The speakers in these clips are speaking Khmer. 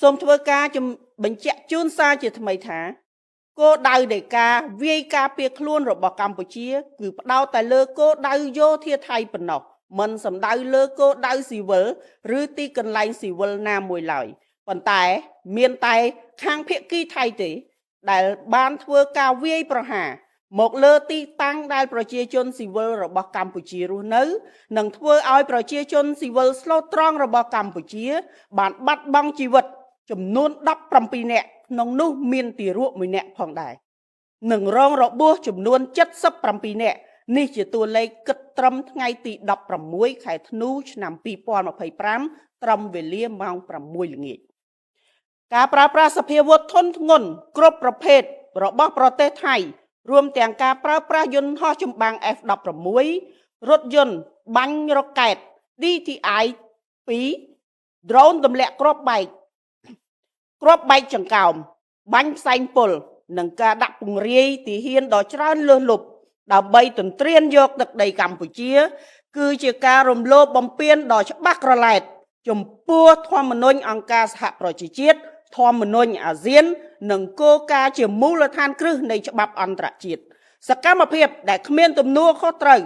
សូមធ្វើការបញ្ជាក់ជូនសារជាថ្មីថាគោលដៅនៃការវាយការពារខ្លួនរបស់កម្ពុជា គឺផ្ដោតតែលើគោលដៅយោធាថៃប៉ុណ្ណោះមិនសំដៅលើគោលដៅស៊ីវិលឬទីកន្លែងស៊ីវិលណាមួយឡើយប៉ុន្តែមានតែខាងភាគីថៃទេ ដែលបានធ្វើការវាយប្រហារមកលើទីតាំងដែលប្រជាជនស៊ីវិលរបស់កម្ពុជារស់នៅ និងធ្វើឲ្យប្រជាជនស៊ីវិលស្លូតត្រង់របស់កម្ពុជា បានបាត់បង់ជីវិតចំនួន17នាក់ក្នុងនោះមានទារក1នាក់ផងដែរនិងរងរបួសចំនួន77នាក់នេះជាតួលេខគិតត្រឹមថ្ងៃទី16ខែធ្នូឆ្នាំ2025ត្រឹមវេលាម៉ោង6ល្ងាចការប្រើប្រាស់សភាវុធធនធ្ងន់គ្រប់ប្រភេទរបស់ប្រទេសថៃរួមទាំងការប្រើប្រាស់យន្តហោះចម្បាំង F16 រថយន្តបាញ់រ៉ុកែត DTI 2ដ្រូនទម្លាក់គ្រាប់បែកគ្រាប់បែកចង្កោមបាញ់ផ្សែងពុលនិងការដាក់ពង្រាយទាហានដ៏ច្រើនលើសលប់ដើម្បីទន្ទ្រានយកទឹកដីកម្ពុជា គឺជាការរំលោភបំពានដ៏ច្បាស់ក្រឡែតចំពោះធម្មនុញ្ញអង្គការសហប្រជាជាតិធម្មនុញ្ញអាស៊ាន និងគោលការណ៍ជាមូលដ្ឋានគ្រឹះនៃច្បាប់អន្តរជាតិសកម្មភាពដែលគ្មានទំនួលខុសត្រូវ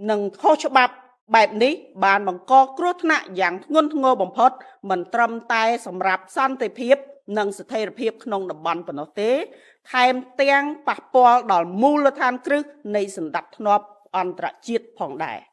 និងខុសច្បាប់បែបនេះបានបង្កគ្រោះថ្នាក់យ៉ាងធ្ងន់ធ្ងរបំផុតមិនត្រឹមតែសម្រាប់សន្តិភាពនិងស្ថិរភាពក្នុងតំបន់ប៉ុណ្ណោះទេ ថែមទាំងប៉ះពាល់ដល់មូលដ្ឋានគ្រឹះនៃសន្តិភាពអន្តរជាតិផងដែរ។